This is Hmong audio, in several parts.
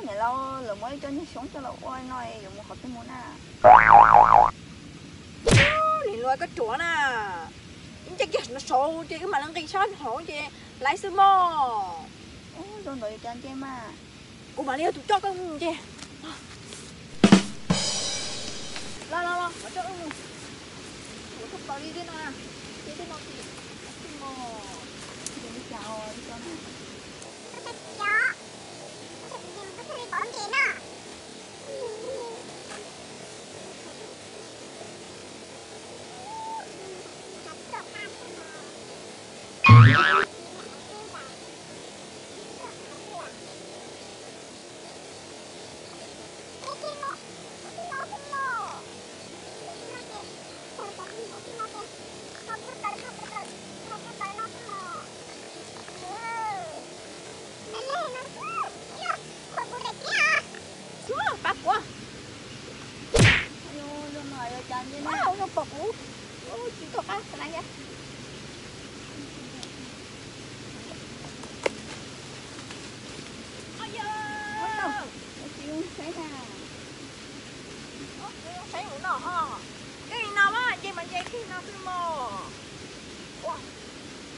Niam laus, lawv muab ib co niag xyoob coj los ua no yuav mus qhov twg mus na? Niam laus, koj ruam na, ib nce kiag no saud ces wb mam li nqis sab hauv ces laiv xwb mog. Ub, zoo ntawd yuav cas nce mas. Kuv mam li yog tus coj koj mus nce. Los los los, mam coj wb mus. Kuv tsis tau li tej no, ces tej no ces, ces li cas li co na. Pab kuv. Ua zoo pom kuv, tsis tuaj qab xav na thiab. Saib mus no ho, kawg li no mas nce mas nce kiag no xwb mog. Ua,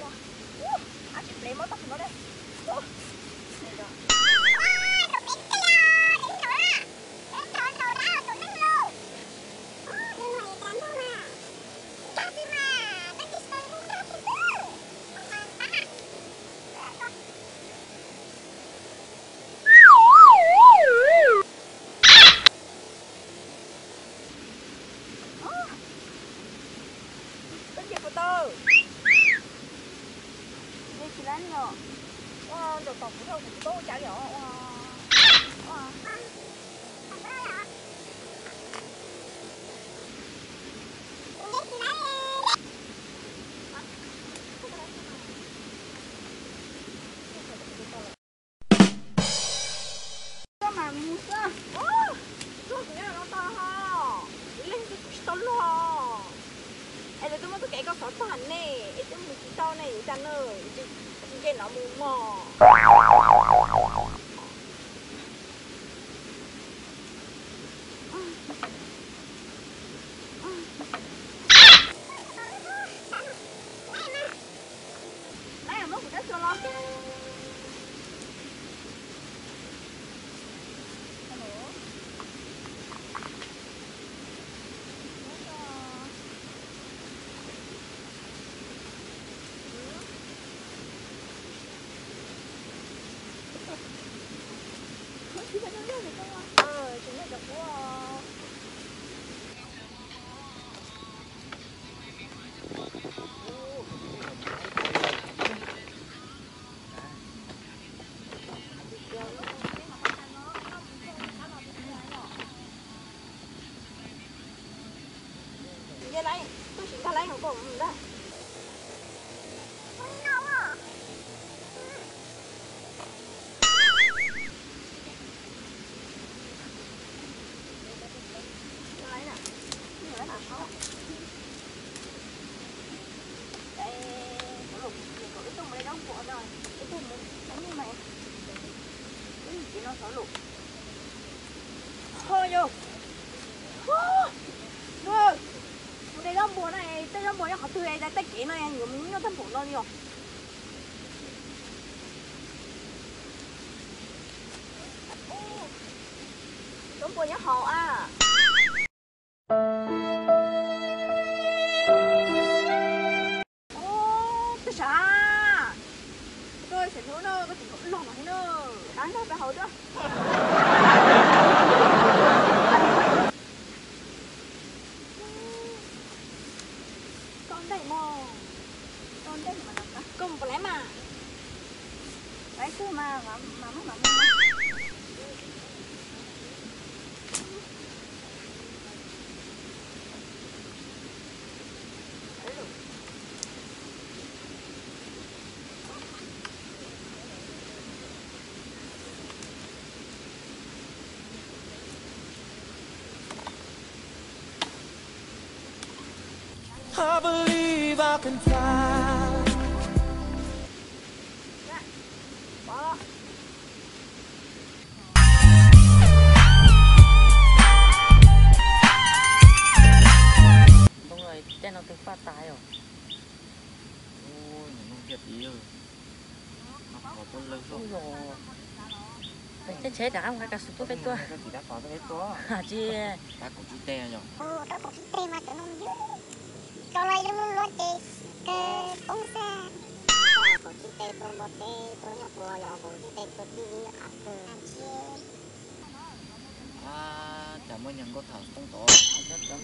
ua, ab tsis plev mab toj no dej. Koj nce puas tau? Nce tsis laib li os. Ua, ntaus tom kuv no kuv tsis paub ua cas li os. Ua, ua. Koj mam mus xwb. Ua, tsuag kuv nyob no tau ho. Kuv leej twg kuv tsis tau luag. Es lawv twb muab txoj kev koj xov tag ne, es twb mus tsis tau ne, yuav cas na, tsis nce no mus mog. Muab kuv dab tsuag los. Nce lawm, koj sim nkag lawm hauv koj mus ntag. Ho yog, mus de zaub npua na, tej zaub npua nyob qhov twg es tej kev no yuav mus nyob tag npaum no li os. Zaub npua nyob hauv a. Ub, twb sav, koj xeem hnub no koj tseem los mas na, dab nrog peb haus dua. Koj ntej mog, koj ntej mas, koj mus puas laiv mas? Laiv xwb mas, mas muab mas muab. Ces ntshe rov qab mus nqa ka xus tuaj peb tuaj. Tsis, cas muaj niag nkauj tham xov tooj tod.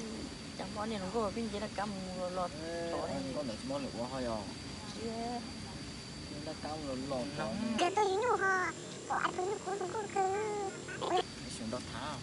Cas muaj niag hluas nkauj pheej nce laj kab mus los tod ne. Nkauj ntawd tsis muaj lwm ua ho yog. Laj kab mus los los tod. Xyov nrog tham.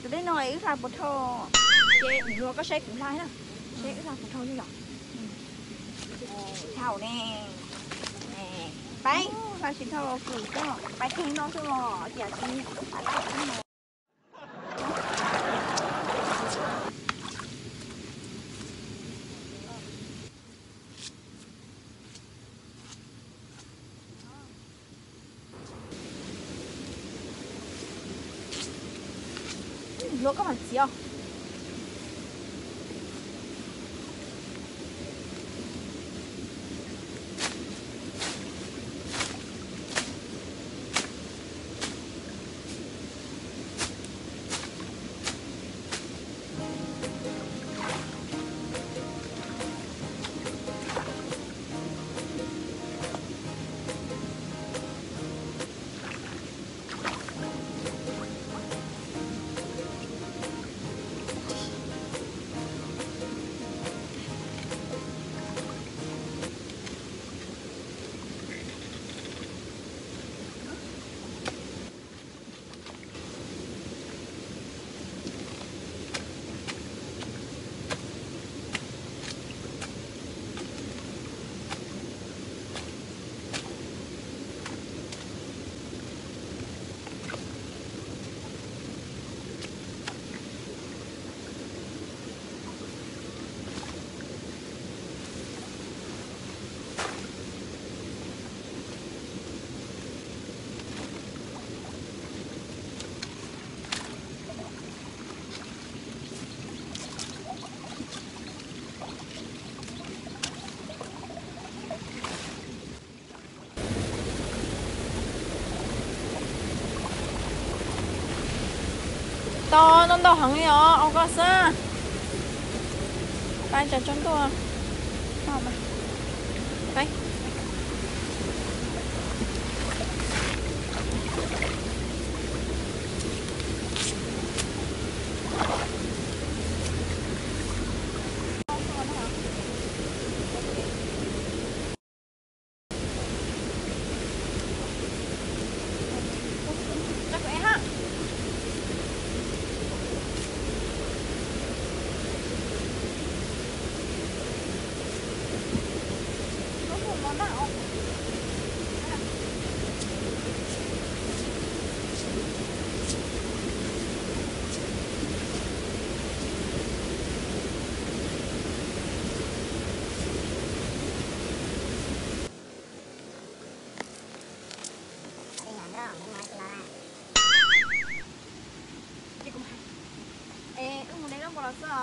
Tus dej no wb hla puas dhau? Ces luag koj saib kuv hla na, saib wb hla puas dhau li los. Dhau ne. Peb hla tsis dhau los kws koj peb kheej noj xwb los tias tsis. Luag koj mam txiav os. Tau, ntau ntau heev li os, ua koj xwb. Pab tso tsaub ntuj. Es wb mus de zaub npua los xwb os.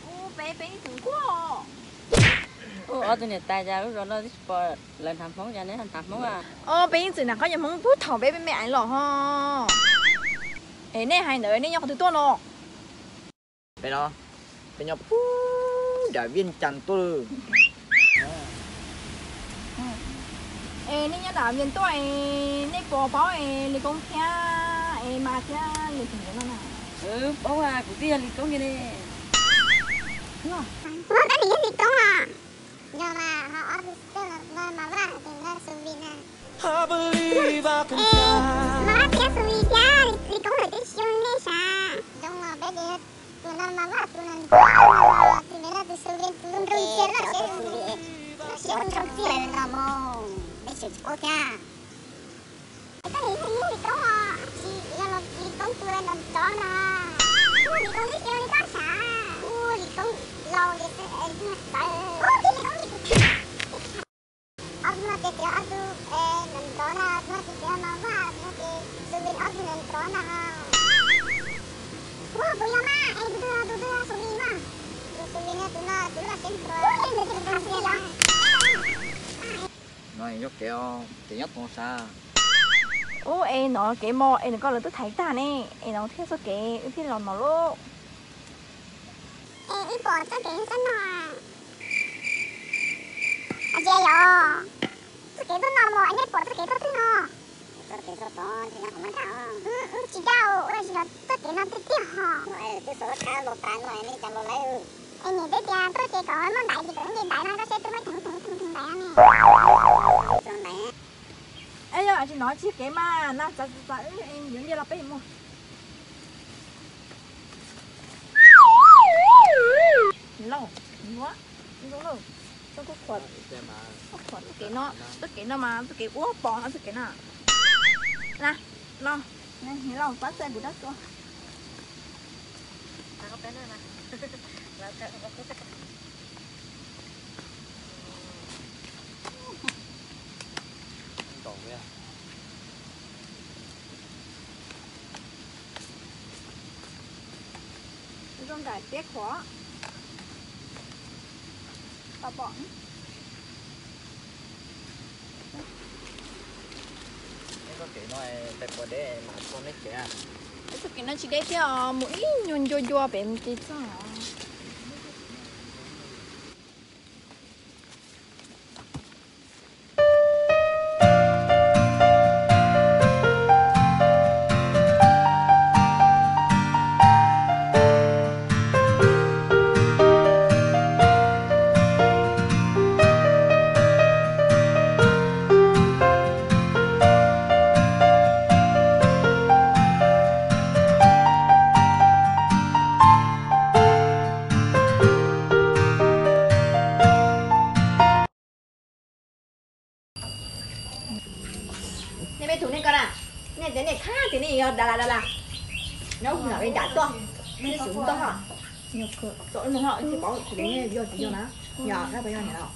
Ub, peb, peb ib txwm nquag. Ub, ob tug niam tais cas lub zos no twb tsis pom lawv hnav Hmoob, cas neb hnav Hmoob a? Os, peb ib txwm hnav khaub ncaws Hmoob puag thaum peb me me ais los ho. Es nej hais ntawd nej nyob qhov twg tuaj no? Peb no, peb nyob puag nram Viaj Cas tuaj lawm. Es nej nyob nram Viaj Cas tuaj es nej puas paub es Lis Koob thiab es Mas thiab Lis Koob no na? Paub, kuv twb yog Lis Koob kiag ne. Ua koj nim yog Lis Koob os? Yog mas, ho ob tug xub no Mas Vaj ces nrog Xus Vis na. Mas Vaj thiab Xus Vis thiab Lis Koob lawv twb tsis zoo li nej sav. Zoo los peb ces yog tus no Mas Vaj tus no, tus no tus Xus Vis tus nrog txias loj siab, loj siab ua nrog txias no mog, nej tseem tsis paub thiab. Es koj nim yog Lis Koob os, tsis yog los Lis Koob tus nrov nrov na. Ua Lis Koob twb tsis zoo li koj sav, ua Lis Koob laus ces txawv. Ob tug no ces tias ob tug nrov nrov na, ob tug no ces tias Mas Vaj, ob tug no ces Xus Vis, ob tug nrov nrov na. Ua puas yog mas, es tus twg, tus twg Xus Vis mas? Tus Xus Vis no, tus no tus loj siab nrov. No yog kev, kev nyob tod sav. Ub, es no kev mos es nws koj lawv twb thaiv tag ne, es no thiaj txoj kev wb thiaj los no lauj. Es ib pom txoj kev sab no, a tsis yog txoj kev tuaj no mos, nej pom txoj kev tuaj twg no? Txoj kev tuaj tod tsis yog qhov muaj dab. Tsis dab, ua tsis yog txoj kev no tiag tiag hos. Twb xov qab los tas no nej cas los lawm. Es niam twb tias tuaj ces kom muaj ntaiv ces kom nce ntaiv no, koj saib twb muab theev theev theev ntaiv no ne. Es yog tsis no tsis kev mas na, txav txav yuav nce los peb yuav mus. Lauj, ua, zoo lauj, txoj kuj khuam, kuj khuam txoj kev no, txoj kev no mas txoj kev ua pom no txoj kev na. Na, no, lauj, pab txaij kuv dab tsi. Zoo nraim tiab khuav. Tau pom. Txoj kev no tsis deb thiab os, mus ib nyuag ncua ncua pem mus ces txog. Nej peb tug nej ko na, nej tias nej khab tias nej yog da la da la, nyob hu nram li nram tuaj, nej xyuv toj ho, txom ib mus ho ib txhia pauv kuv tias nej yog tsis yog na, yog kab pas yog niam los.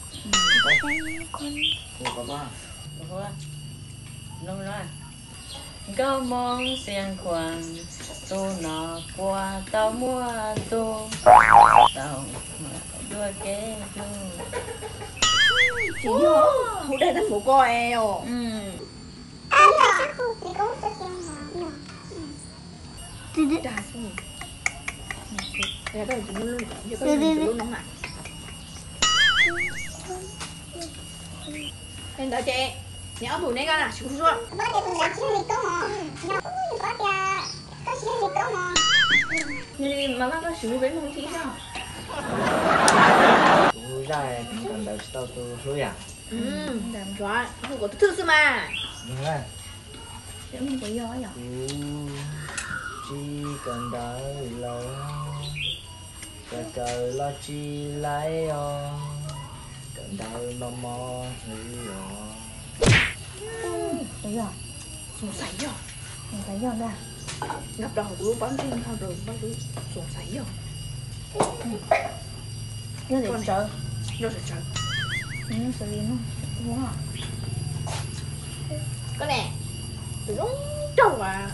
Nkauj Hmoob Xiav Khuam, tus no puas tau muaj tus, tau dua kev hlub. Tsis yog, hu dag tag npaum ko es os. Li ntawd ces niam ob tug neb ko na, siv hu xwb. Nws li mas vaj koj siv hu peb mus thib xwb. Kuv hu zaj, kuv mus kawm ntawv tsis tau tus hlub yam. Ntawd hu kom thwj xwb mas. Kuv tsis kawm ntawv lawm, kawm kawm los tsis laib os, kawm ntawv mos mos hwv os. Xav yog, xav yog ntag. Nyob rau hauv kuv lub pob ntseg, nyob rau lub pob ntseg, xav yog. Yog tias tsawv, yog tias tsawv, xav li no. Koj ne, tus zoo nraug as,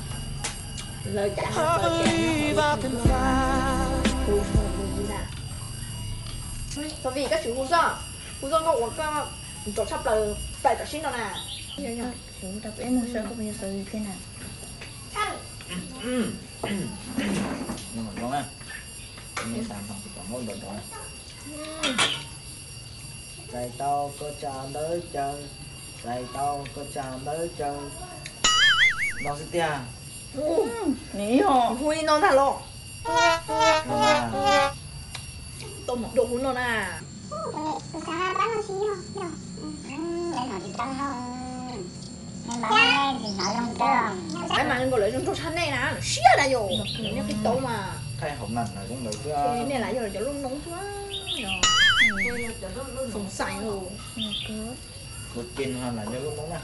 lawv cas Xav Vij, koj tsis hu xwb, hu xwb nkauj uas koj nrov tshaj plaws plaws tam sim no na. Xav Vij rau peb mus saib koj puas yog Xav Vij thiab na. Zoo na. Neb tas no kuv tom muab nrov nrov. Txais tau koj tsa ntawv caw, txais tau koj tsa ntawv caw. No xwb tiag. Hu li no ntag los? Tau mus dua hu no na. Peb mas nkaus lawv zoo nraug tshaj nej na, siab na yom, nyob qhib tau mas. Thaij hauv mas zoo ntawd xwb. Nej las yog cov lub noob xwb. Xoom xais los. Kuv ces no las yog lub noob na.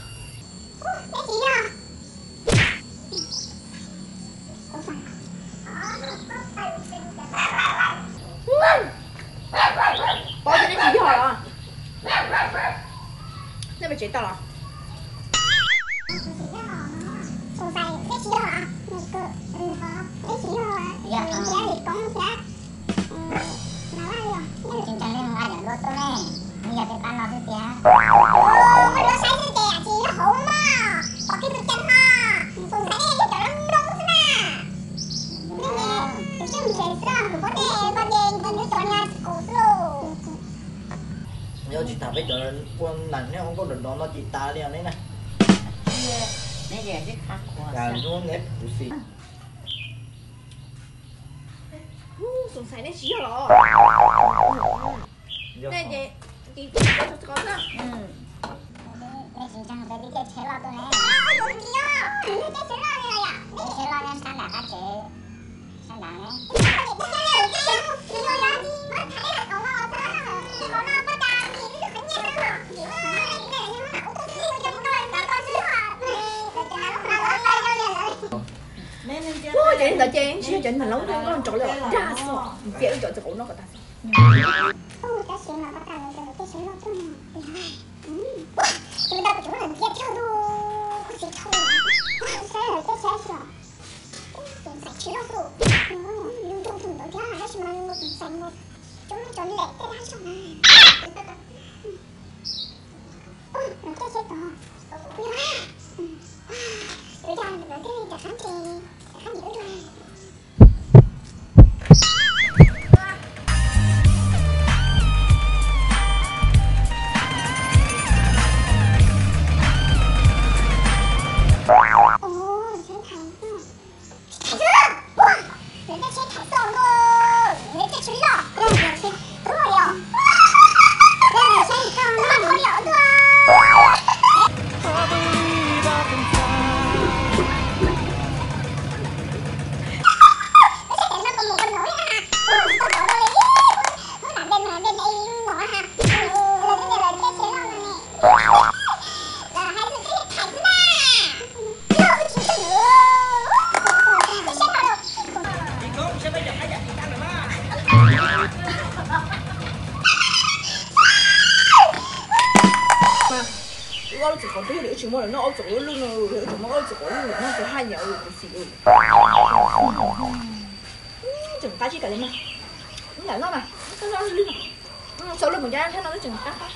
Pov, nej tsis yog los? Nej pes tsev tau los? Tsis ntseeg nej mus nqa cov duab tuaj ne, nws yog tej pab no xwb tiag. Muaj duab saib xwb ces tsis yog hauv mog, pom kiag tus cev ho, xoom xaiv nej yog cov loj nroo xwb na. Nej tus tseem ntse xwb, kuv pob tej pob ces nws cov niag tsis kaus xwb lauj. Yog tsis tham peb cov ua neeg nyob hauv nkauj nrov nrov no ces tas li os neb na. Neb ces tib qha qhuas. Cas hnub neb puv xim. Xoom xaiv nej tsis yog los? Nej ces tis tis ko txog ko xwb. Nej tsis ntseeg peb li caij tsheb loj tuaj ne. Caij tsheb loj ne, sab nram qab tsev, sab nrad ne. Ua cov li ntawd ces tsis yog cov niag hlob nkauj nraug li dag xwb, ntiab wb cov txiv qaub no kom tag xwb. Wb ob lub txiv qaub tub li wb tsis muaj lawm noj ob txog lub lwj no, wb tseem muaj ob lub txiv qaub lwj no ces haj yam ua kuv xim ua. Tseem qab tsis kam li mas, wb lam noj mas, koj noj lwj no, txog lwj mus cab thab no wb tseem qab qab.